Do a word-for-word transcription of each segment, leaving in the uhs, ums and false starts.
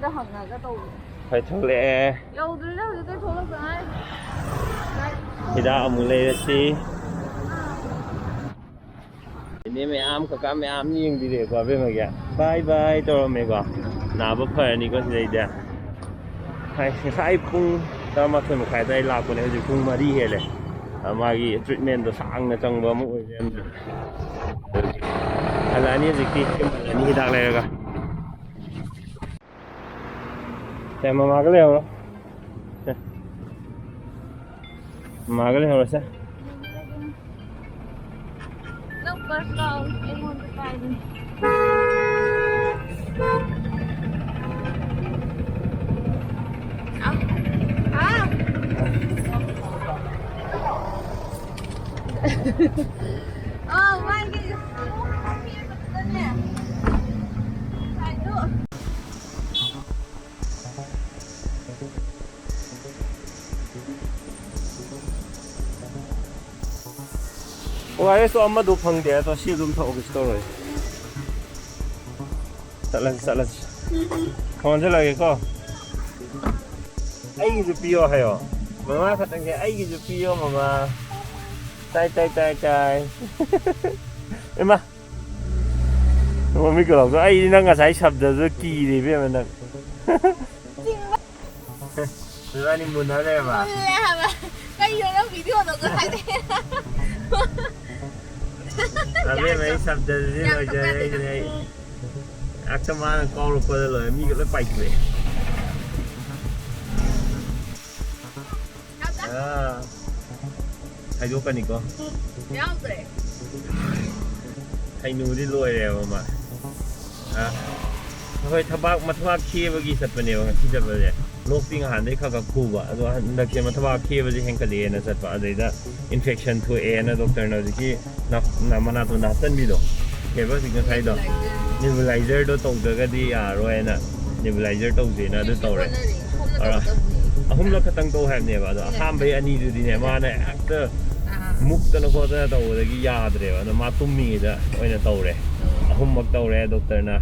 ꯗ ꯍꯪꯉꯒ ꯇꯧꯕ꯫ ꯍꯣꯏ, ꯊꯣꯛꯂꯛꯑꯦ꯫ ꯌꯧꯗ꯭ꯔꯤꯗ, ꯍꯧꯖꯤꯛꯇꯩ ꯊꯣꯛꯂꯛꯇ ꯉꯥꯏꯔꯤ꯫ ꯍꯤꯗꯥꯛ ꯑꯃꯨꯛ ꯂꯩꯔꯁꯤ꯫ ꯏꯅꯦ ꯃꯌꯥꯝ, ꯀꯀꯥ ꯃꯌꯥꯝ ꯌꯦꯡꯕꯤꯔꯦꯀꯣ ꯑꯕꯦꯝꯃꯒꯤ꯫ ꯕꯥꯏ ꯕꯥꯏ ꯇꯧꯔꯝꯃꯦꯀꯣ꯫ ꯅꯥꯕ ꯐꯔꯅꯤꯀꯣ ꯁꯤꯗꯩꯗꯤ꯫ ꯍꯥꯏ, ꯉꯁꯥꯏ ꯄꯨꯡ ꯇꯔꯥꯃꯥꯊꯣꯏ ꯃꯈꯥꯏ ꯑꯗꯨꯋꯥꯏ ꯂꯥꯛꯄꯅꯦ, ꯍꯧꯖꯤꯛ ꯄꯨꯡ ꯃꯔꯤ ꯍꯦꯜꯂꯦ꯫ ꯑ, ꯃꯥꯒꯤ ꯇ꯭ꯔꯤꯠꯃꯦꯟꯗꯣ ꯁꯥꯡꯅ ꯆꯪꯕ ꯑꯃ ꯑꯣꯏꯔꯦ꯫ ꯍꯜꯂꯛꯑꯅꯤ ꯍꯧꯖꯤꯛꯇꯤ, ꯌꯨꯝ ꯍꯜꯂꯛꯑꯅꯤ ꯍꯤꯗꯥꯛ ꯂꯩꯔꯒ꯫ ꯁꯦ, ꯃꯃꯥꯒ ꯂꯩꯍꯧꯔꯣ꯫ ꯁꯦ꯫ ꯃꯃꯥꯒ ꯂꯩꯍꯧꯔꯣ, ꯁꯦ꯫ ꯅꯪ ꯄꯔꯁ ꯀꯥꯎ, ꯑꯩꯉꯣꯟꯗ ꯄꯥꯏꯕꯅꯦ꯫ ꯑ, ꯑ꯫ ꯑ, ꯃꯥꯒꯤ ꯁꯥꯏꯗꯣ꯫ ꯑꯣ ꯑꯥꯔ ꯑꯦꯁꯇꯣ ꯑꯃꯗꯣ ꯐꯪꯗꯦ, ꯑꯗꯣ ꯁꯤ ꯑꯗꯨꯝ ꯊꯛꯑꯣ, ꯀꯩꯁꯨ ꯇꯧꯔꯣꯏ꯫ ꯆꯠꯂꯁꯤ, ꯆꯠꯂꯁꯤ꯫ ꯊꯣꯡ ꯂꯣꯟꯁꯤꯜꯂꯒꯦꯀꯣ꯫ ꯑꯩꯒꯤꯁꯨ ꯄꯤꯌꯣ ꯍꯥꯏꯌꯣ꯫ ꯃꯃꯥ ꯈꯛꯇꯪꯒꯤ "ꯑꯩꯒꯤꯁꯨ ꯄꯤꯌꯣ ꯃꯃꯥ"꯫ ꯇꯥꯏ, ꯇꯥꯏ, ꯇꯥꯏ, ꯇꯥꯏ꯫ ꯏꯃꯥ꯫ ꯃꯃꯤꯠꯀ ꯂꯥꯎꯊꯣꯛ-, ꯑꯩꯗꯤ ꯅꯪ ꯉꯁꯥꯏ ꯁꯕꯗꯁꯨ ꯀꯤꯔꯦ ꯏꯕꯦꯝꯃ ꯅꯪ꯫ ꯅꯕꯥꯅꯤ ꯃꯨꯟꯅ ꯂꯩꯔꯕ? ꯃꯨꯜꯂꯦ ꯍꯥꯏꯕ꯫ ꯀꯩꯅꯣ ꯅꯪ ꯚꯤꯗꯤꯑꯣꯗꯣ ꯉꯁꯥꯏꯗꯩ? ꯑꯕꯦꯝꯃ, ꯑꯩ ꯁꯕꯗꯁꯨ ꯌꯥꯝ ꯂꯣꯏꯖꯔꯦ, ꯇꯞꯄꯦ꯫ ꯑꯩꯗꯤ ꯑꯩ ꯍꯦꯛꯇ ꯃꯥꯅ ꯀꯥꯎꯔꯛꯄꯗ ꯂꯣꯏꯔꯦ, ꯃꯤꯒ ꯂꯣꯏ ꯄꯥꯏꯊꯣꯛꯑꯦ꯫ ꯌꯥꯝ ꯇꯞ-, ꯑꯥ꯫ ꯈꯥꯏꯗꯣꯛꯀꯅꯤꯀꯣ꯫ ꯌꯥꯎꯗ꯭ꯔꯦ꯫ ꯍꯩꯅꯨꯗꯤ ꯂꯣꯏꯔꯦꯕ ꯃꯥ꯫ ꯑ, ꯑꯩꯈꯣꯏ ꯊꯕꯥꯛ, ꯃꯊꯕꯥꯛ ꯈꯦꯕꯒꯤ ꯆꯠꯄꯅꯦꯕ ꯉꯁꯤ ꯆꯠꯄꯁꯦ꯫ ꯂꯣꯛꯇꯤ ꯅꯍꯥꯟꯗꯩ ꯈꯔ ꯈꯔ ꯈꯨꯕ, ꯑꯗꯣ ꯍꯟꯗꯛꯁꯦ ꯃꯊꯕꯥꯛ ꯈꯦꯕꯁꯦ ꯍꯦꯟꯀꯠꯂꯛꯑꯦꯅ ꯆꯠꯄ, ꯑꯗꯩꯗ ꯏꯟꯐꯦꯛꯁꯟ ꯊꯣꯛꯑꯦꯅ ꯗꯣꯛꯇꯔꯅ ꯍꯧꯖꯤꯛꯀꯤ ꯅ-, ꯅ-, ꯃꯅꯥꯇꯣꯟꯗ ꯍꯥꯞꯆꯟꯕꯤꯗꯣ, ꯀꯩꯕ ꯍꯧꯖꯤꯛ ꯉꯁꯥꯏꯗꯣ? ꯅꯦꯕꯨꯂꯥꯏꯖꯔ꯫ ꯅꯦꯕꯨꯂꯥꯏꯖꯔꯗꯣ ꯇꯧꯗ꯭ꯔꯒꯗꯤ ꯌꯥꯔꯣꯏꯅ ꯅꯦꯕꯨꯂꯥꯏꯖꯔ ꯇꯧꯁꯦꯅ ꯑꯗꯨ ꯇꯧꯔꯦ꯫ ꯍꯣꯠꯅꯔꯤ꯫ ꯑꯍꯨꯝꯂꯛ ꯑ, ꯈꯛꯇꯪ ꯇꯧ ꯍꯥꯏꯕꯅꯦꯕ, ꯑꯗꯣ ꯑꯍꯥꯟꯕꯩ ꯑꯅꯤꯗꯨꯗꯤꯅꯦ, ꯃꯥꯅ ꯍꯦꯛꯇ ꯑꯥ꯫ ꯃꯨꯛꯇꯅ ꯈꯣꯠꯇꯅ ꯇꯧꯕꯗꯒꯤ ꯌꯥꯗ꯭ꯔꯦꯕ, ꯑꯗꯣ ꯃꯥ ꯇꯨꯝꯃꯤꯉꯩꯗ ꯑꯣꯏꯅ ꯇꯧꯔꯦ꯫ ꯑꯣ꯫ ꯑꯍꯨꯝꯃꯛ ꯇꯧꯔꯦ, ꯗꯣꯛꯇꯔꯅ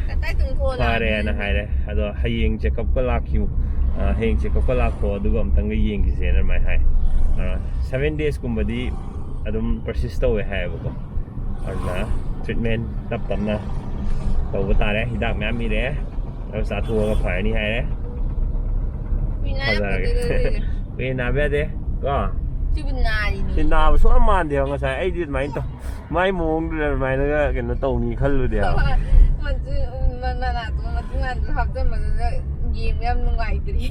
ꯐꯔꯦꯅ ꯍꯥꯏꯔꯦ꯫ ꯑꯗꯣ ꯍꯌꯦꯡ ꯆꯦꯛꯀꯞꯀ ꯂꯥꯛꯈꯤꯌꯨ, ꯑ, ꯍꯌꯦꯡ ꯆꯦꯛꯀꯞꯀ ꯂꯥꯛꯈꯣ, ꯑꯗꯨꯒ ꯑꯝꯇꯪꯒ ꯌꯦꯡꯈꯤꯁꯦꯅ ꯑꯗꯨꯃꯥꯏꯅ ꯍꯥꯏ꯫ ꯑ, ꯁꯚꯦꯟ ꯗꯦꯖꯀꯨꯝꯕꯗꯤ ꯑꯗꯨꯝ ꯄꯔꯁꯤꯁ ꯇꯧꯋꯦ ꯍꯥꯏꯌꯦꯕꯀꯣ꯫ ꯑꯗꯨꯅ ꯇ꯭ꯔꯤꯠꯃꯦꯟ ꯇꯞ ꯇꯞꯅ ꯇꯧꯕ ꯇꯥꯔꯦ꯫ ꯍꯤꯗꯥꯛ ꯃꯌꯥꯝ ꯏꯔꯛꯑꯦ, ꯑꯗꯨ ꯆꯥꯊꯣꯛꯑꯒ ꯐꯔꯅꯤ ꯍꯥꯏꯔꯦ꯫ ꯐꯖꯔꯒꯦ꯫ ꯀꯨꯏꯅ ꯅꯥꯕ ꯌꯥꯗꯦ ꯀꯣ꯫ ꯁꯤꯕꯨ ꯅꯥꯔꯤꯅꯤ꯫ ꯁꯤ ꯅꯥꯕ ꯁꯨꯡꯃꯥꯟ ꯃꯥꯟꯗꯦꯕ꯫ ꯉꯁꯥꯏ ꯑꯩꯗꯤ ꯑꯗꯨꯃꯥꯏꯅ ꯇꯧ, ꯃꯥꯏ ꯃꯑꯣꯡꯗꯨꯗ ꯑꯗꯨꯃꯥꯏꯅꯒ ꯀꯩꯅꯣ ꯇꯧꯅꯤ ꯈꯜꯂꯨꯗꯦꯕ꯫ ꯃꯆꯨ-, ꯃ-, ꯃꯅꯥꯇꯣꯟ ꯃꯆꯨ ꯉꯥꯟꯗꯨ ꯍꯥꯞꯆꯟꯕꯗꯨꯗ ꯌꯦꯡꯕ ꯌꯥꯝ ꯅꯨꯡꯉꯥꯏꯇ꯭ꯔꯤ꯫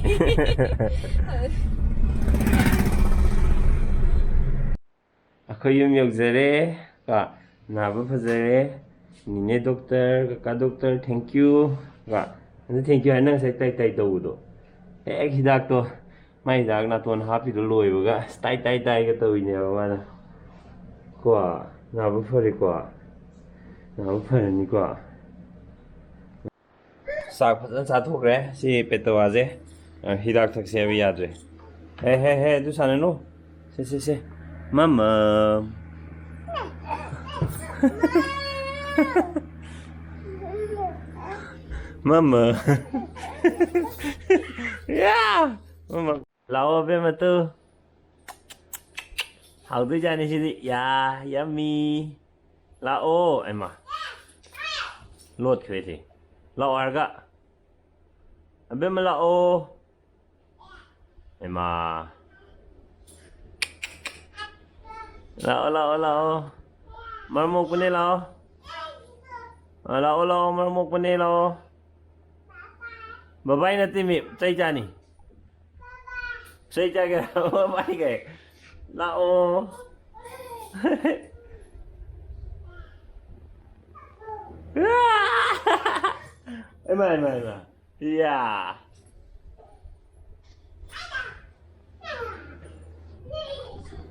ꯑꯩꯈꯣꯏ ꯌꯨꯝ ꯌꯧꯖꯔꯦ꯫ ꯀꯣ, ꯅꯥꯕ ꯐꯖꯔꯦ꯫ ꯅꯤꯅꯦ ꯗꯣꯛꯇꯔ, ꯀꯀꯥ ꯗꯣꯛꯇꯔ, thank you꯫ ꯀꯣ, ꯑꯗꯨ thank you ꯍꯥꯏ ꯅꯪ ꯉꯁꯥꯏ ꯇꯥꯏ ꯇꯥꯏ ꯇꯧꯕꯗꯣ꯫ ꯍꯦꯛ ꯍꯤꯗꯥꯛꯇꯣ, ꯃꯥꯏ ꯍꯤꯗꯥꯛ ꯅꯥꯇꯣꯟ ꯍꯥꯞꯄꯤꯗꯣ ꯂꯣꯏꯕꯒ ꯑꯁ ꯇꯥꯏ ꯇꯥꯏ ꯇꯥꯏꯒ ꯇꯧꯔꯤꯅꯦꯕ ꯃꯥꯅ꯫ ꯀꯣ, ꯅꯥꯕ ꯐꯔꯦꯀꯣ? ꯅꯥꯕ ꯐꯔꯅꯤꯀꯣ? ꯆꯥꯛ ꯐꯖꯅ ꯆꯥꯊꯣꯛꯈ꯭ꯔꯦ꯫ ꯁꯤ ꯄꯦꯇꯋꯥꯁꯦ, ꯑ, ꯍꯤꯗꯥꯛ ꯊꯛꯁꯦ ꯍꯥꯏꯕ ꯌꯥꯗ꯭ꯔꯦ꯫ ꯍꯦ, ꯍꯦ, ꯍꯦ, ꯑꯗꯨ ꯁꯥꯟꯅꯅꯨ꯫ ꯁꯦ, ꯁꯦ, ꯁꯦ꯫ ꯃꯃꯥ꯫ ꯃꯃꯥ꯫ ꯌꯥ! ꯃꯃꯥ꯫ ꯂꯥꯛꯑꯣ, ꯑꯕꯦꯝꯃ ꯇꯨ꯫ ꯍꯥꯎꯗꯣꯏꯖꯥꯠꯅꯤ ꯁꯤꯗꯤ꯫ ꯌꯥ, yummy꯫ ꯂꯥꯛꯑꯣ꯫ ꯑꯩꯃ꯫ ꯂꯣꯠꯈ꯭ꯔꯦ ꯁꯤ꯫ ꯂꯥꯛꯑꯣ ꯍꯥꯏꯔꯒ꯫ ꯑꯕꯦꯝꯃ ꯂꯥꯛꯑꯣ꯫ ꯍꯩꯃꯥ꯫ ꯂꯥꯛꯑꯣ, ꯂꯥꯛꯑꯣ, ꯂꯥꯛꯑꯣ꯫ ꯃꯔꯝ ꯃꯣꯛꯄꯅꯦ, ꯂꯥꯛꯑꯣ꯫ ꯑ, ꯂꯥꯛꯑꯣ, ꯂꯥꯛꯑꯣ, ꯃꯔꯝ ꯃꯣꯛꯄꯅꯦ, ꯂꯥꯛꯑꯣ꯫ ꯕꯕꯥꯏ ꯅꯠꯇꯦ ꯃꯤ, ꯆꯩ ꯆꯥꯅꯤ꯫ ꯆꯩ ꯆꯥꯒꯦ, ꯕꯕꯥꯏ ꯀꯩ? ꯂꯥꯛꯑꯣ꯫ ꯏꯃꯥ, ꯏꯃꯥ, ꯏꯃꯥ꯫ ꯌꯥ꯫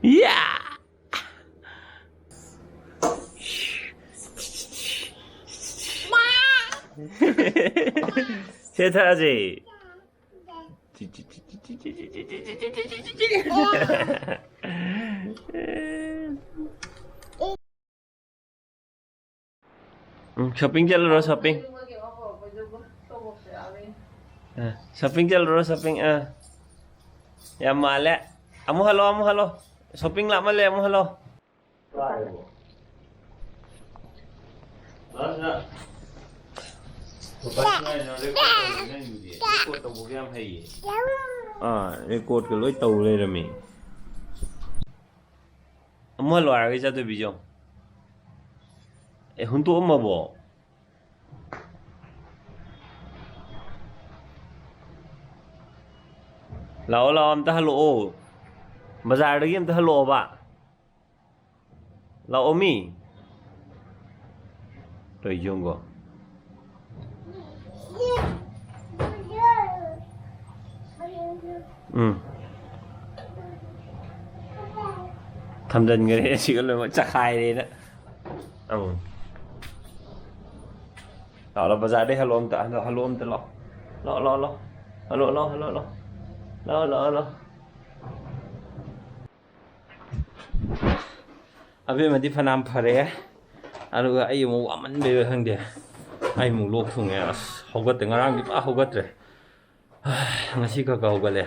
ꯌꯥ꯫ ꯁꯦ ꯊꯛꯑꯁꯦ꯫ ꯎꯝ, shopping ꯆꯠꯂꯨꯔꯣ, shopping. ꯑ, shopping ꯆꯠꯂꯨꯔꯣ, shopping. ꯑꯥ, ꯌꯥꯝ ꯃꯥꯜꯂꯦ. ꯑꯃꯨꯛ ꯍꯜꯂꯣ, ꯑꯃꯨꯛ ꯍꯜꯂꯣ. Shopping ꯂꯥꯞꯃꯜꯂꯦ, ꯑꯃꯨꯛ ꯍꯜꯂꯣ. ꯑꯥ, record ꯀ ꯂꯣꯏ ꯇꯧ ꯂꯩꯔꯝꯃꯤ. ꯑꯃꯨꯛ ꯍꯜꯂꯣ ꯍꯥꯏꯔꯒ ꯆꯠꯇꯣꯏꯕꯤꯁꯦ ꯌꯦꯡꯉꯣ. ꯑꯦ, ꯍꯨꯟꯇꯣꯛꯑꯝꯃꯕꯣ? ꯂꯥꯛꯑꯣ, ꯂꯥꯛꯑꯣ, ꯑꯝꯇ ꯍꯜꯂꯛꯑꯣ. ꯕꯖꯥꯔꯗꯒꯤ ꯑꯝꯇ ꯍꯜꯂꯛꯑꯣꯕ꯫ ꯂꯥꯛꯑꯣꯃꯤ꯫ ꯇꯧꯔꯤꯁꯦ ꯌꯦꯡꯉꯨꯀꯣ꯫ ꯎꯝ꯫ ꯊꯝꯖꯤꯟꯈ꯭ꯔꯦ, ꯁꯤꯒ ꯂꯣꯏꯅꯃꯛ ꯆꯈꯥꯏꯔꯦꯅ꯫ ꯑꯃꯨꯛ꯫ ꯂꯥꯛꯑꯣ, ꯂꯥꯛꯑꯣ, ꯕꯖꯥꯔꯗꯩ ꯍꯜꯂꯛꯑꯣ ꯑꯝꯇ, ꯍꯜꯂꯛꯑꯣ, ꯍꯜꯂꯛꯑꯣ ꯑꯝꯇ, ꯂꯥꯛꯑꯣ꯫ ꯂꯥꯛꯑꯣ, ꯂꯥꯛꯑꯣ, ꯂꯥꯛꯑꯣ꯫ ꯍꯜꯂꯛꯑꯣ, ꯂꯥꯛꯑꯣ, ꯍꯜꯂꯛꯑꯣ, ꯍꯜꯂꯛꯑꯣ꯫ ꯂꯥꯛꯑꯣ, ꯂꯥꯛꯑꯣ, ꯂꯥꯛꯑꯣ꯫ ꯑꯕꯦꯝꯃꯗꯤ ꯐꯅꯌꯥꯝ ꯐꯔꯦ, ꯑꯗꯨꯒ ꯑꯩ ꯑꯃꯨꯛ ꯋꯥꯃꯟꯕꯩꯔ ꯈꯪꯗꯦ, ꯑꯩ ꯑꯃꯨꯛ ꯂꯣꯛ ꯊꯨꯡꯉꯦ꯫ ꯑꯁ, ꯍꯧꯒꯠꯇꯦ, ꯉꯔꯥꯡꯗꯤ ꯄꯨꯔꯥ ꯍꯧꯒꯠꯇ꯭ꯔꯦ꯫ ꯉꯁꯤ ꯈꯔ ꯈꯔ ꯍꯧꯒꯠꯂꯦ꯫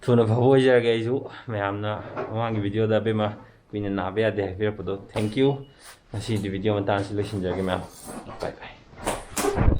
ꯊꯨꯅ ꯐꯕ ꯑꯣꯏꯖꯔꯒꯦ ꯑꯩꯁꯨ꯫ ꯃꯌꯥꯝꯅ ꯃꯃꯥꯡꯒꯤ video ꯗ ꯑꯕꯦꯝꯃ ꯀꯨꯏꯅ ꯅꯥꯕ ꯌꯥꯗꯦ ꯍꯥꯏꯕꯤꯔꯛꯄꯗꯣ, thank you꯫ ꯉꯁꯤꯗꯤ video ꯃꯇꯥꯡꯁꯤ ꯂꯣꯏꯁꯤꯟꯖꯔꯒꯦ ꯃꯌꯥꯝ꯫ Bye bye꯫